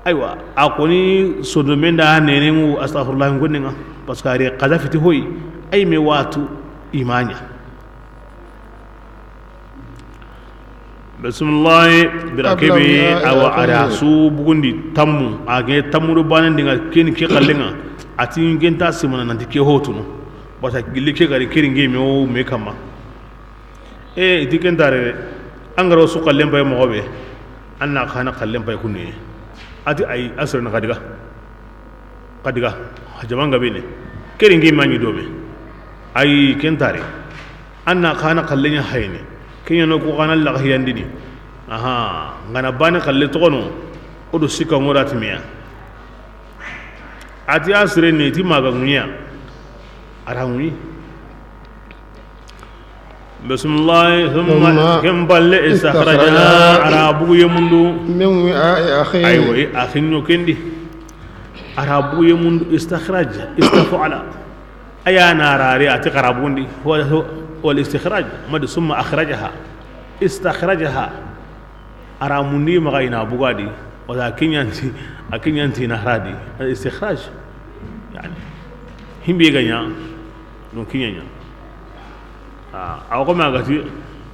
Aywa, a koni sodomenda nenengu astaghfirullah ngonninga. Parce que ari qadhafi ti hoy ay me watu imanya. Bisimilahi. Bira kebe awa ara su bugundi tammu a ge tammu do banen dinga keni ke kallenga. Ati ngenta simana nanti ke hotunu. Bata gilli ke gari keri nge me o me kama. E iti kentare. Angaro su kallen pay mogobe. Anna khana kallen pay kunne. Ati ay asrana kadiga. Kadiga. Jaman gabine. Keri ngi mañi dome. Ayi, ken tare. An na xa na xalle ña hayini. Ke ña no ku xa na laxa hiyandini. Aha, n ga na bane xalle toxono. O do sika ŋora ti meya. A ti a sire ni ti maga ŋuña. A ra ŋuñi. Bismillah, thumma, ثم ken balle, istakhrajaha, istakhrajaha, a ra buguye mundu. من وعاء أخيه. Aywa, i axin ño kendi. A ra buguye mundu, istakhraj, istaf'ala. Aya na rari, a ti xa ra bugundi. Huwa, huwa al-istikhraj, ma di thumma akhrajaha. Istakhrajaha. A ra mundi maxa i na bugadi, wala a kiñanti, a kiñanti na haradi, al istikhraj. Yani, himbe ga ña, donc kiña ña. Ah, a ko ma gati,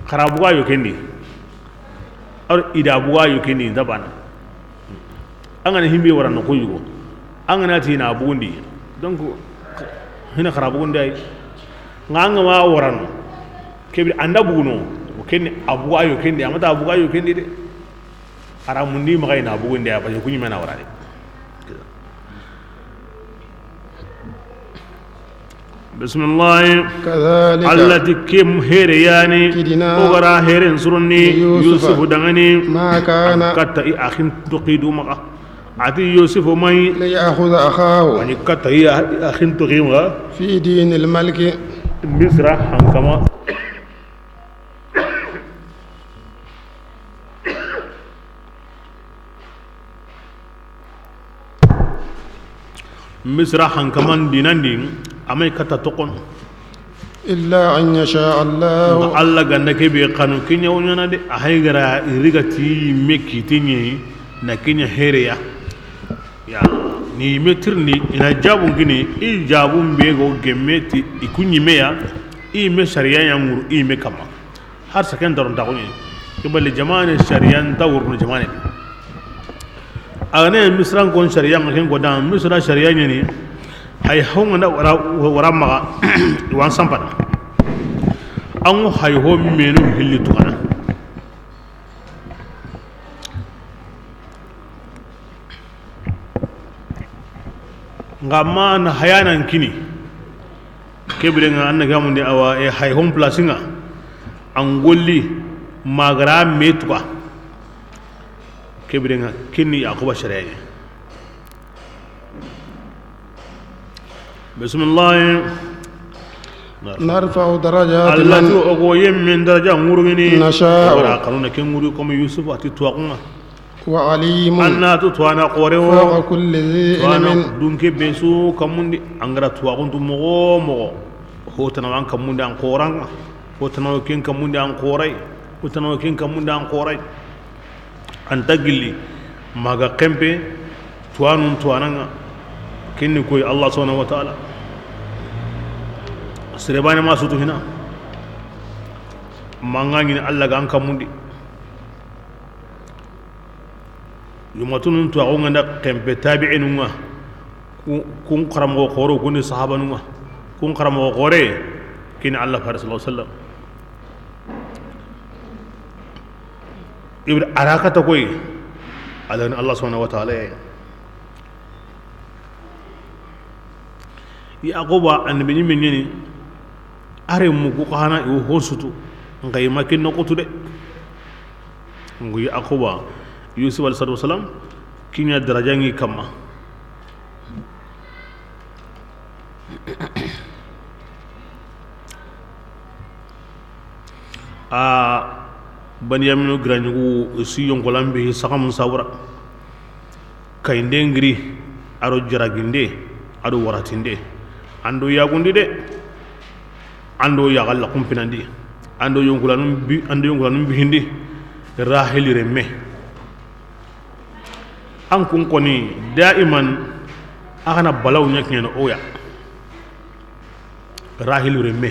xa ra buga yo kendi. Ar ida buga yo kendi, nda bana. An ga na himbe wara no ko yugo. An ga na ti na bugundi. Donc, hina xa ra bugundi ay. Nga an ga ma warano. Kebiri anda buguno. O kendi a buga yo kendi, amata a buga yo kendi de. A ra mundi maxa i na bugundi ya, parce que ku ñi me na wara de. Bismillah. كذلك. Alla ti kem here yani. كدنا. O ga ra heren suronni. ليوسف. Yusufu dangani. ما كان. Katta i axin toxi du maxa. A ti Yusufu may. ليأخذ أخاه. Ani katta i axin toxi maxa. في دين الملك. Misra hankama. Misra hankaman dinandi, a may katta toxon. إلا أن يشاء الله. Alla ganda ke be xanu, ke ña wo ñana de, a hay ga ra i riga ti me kite ñi, na ke ña hereya. Ya, ni me tirni, i na jabun kini, i jabun be go gemme ti, i ku ñi me ya, i me sariya ya ŋuru, i me kama. Har saken daron taxu ñi. Ke balle jamane sariyan ta wurno jamane. A ga ne Misran kon sariya, ma ken ko dan Misra sariya ñani. Ay honga na wara, wara maxa, wan sampana. An ŋo hay ho menu hilli tuxana. Nga ma na hayanan kini. Kebire nga an na gamundi awa e hay hon place nga. An golli magara me tuka. Kebire nga kini Yaquba sariya. Bismillah. نرفع درجات من. Alla ti o go yemmen daraja ŋurugini. نشاء. Wala kanuna ke ŋuru comme Yusuf a ti tuwaxunga. وعليم. An na tu tuwana xore wo. فوق كل ذي علم. Tuwana dunke be su kamundi. An ga ra tuwaxuntu moxo moxo. Ho tana wan kamundi an xoran. Ho tana ken kamundi an xoray. Ho tana ken kamundi an xoray. An ta gilli maga kempe tuwanun tuwananga. Kenni koy Allah subhanahu wa ta'ala. Serebane ma sutu hina. Manga ñini Allah ga an kamundi. Yumatunun tuwaxu nga nda kempe tabi'inun nga. Ku-, kun xaramoxo xoro, kun sahabanun nga. Kun xaramoxo xore, kini Allah fare sallallahu alaihi wasallam. Ibra arakata koy, Allah, Allah subhanahu wa ta'ala. Yaquba annabi ñi men ñini, are mugu xana iwo hosutu, ngai makin no kutu de. Ngu Yaquba, Yusuf alayhi salatu wasalam, kiña daraja ngi kamma. A Banyaminu girañugu si yonkolan bi saxamun sawura. Kayinde ngiri, ado jaraginde, ado waratinde. Ando yagundi de, ando yaxalla kumpinandi, ando yonkulanun bi, ando yonkulanun bihindi, Rahili remme. An kun koni daiman a xana balaw ña kiñana oya. Rahilu remme.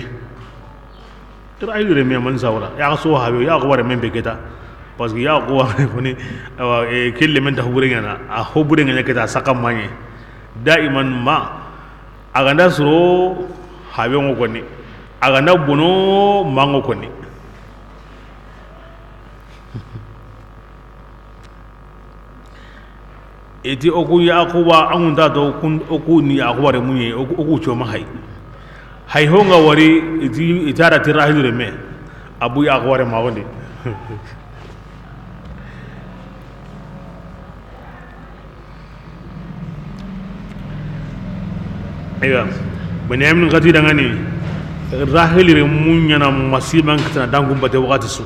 Rahilu remme man sawara. Ya so habe, ya ko wara men be keta. Parce que ya ko wara foni, awa, e, kelle men ta hobure ñana. A hobure ñana keta saka mañe. Daiman ma. A ganda suro habe ngo koni. A ganda bono mango koni. I ti o ku Yaquba, an ŋunta to kun, o ku ni Yaquba renmu ɲa, o ku, o ku coma hay. Hay ho ŋa wari, i ti, i ta da ti Rahilu renme. Abu Yaquba renmu a wondi. Eywa. Benyamin xati dangani, Rahili renmu ɲaana masiiban kitana dangun bate waxati su.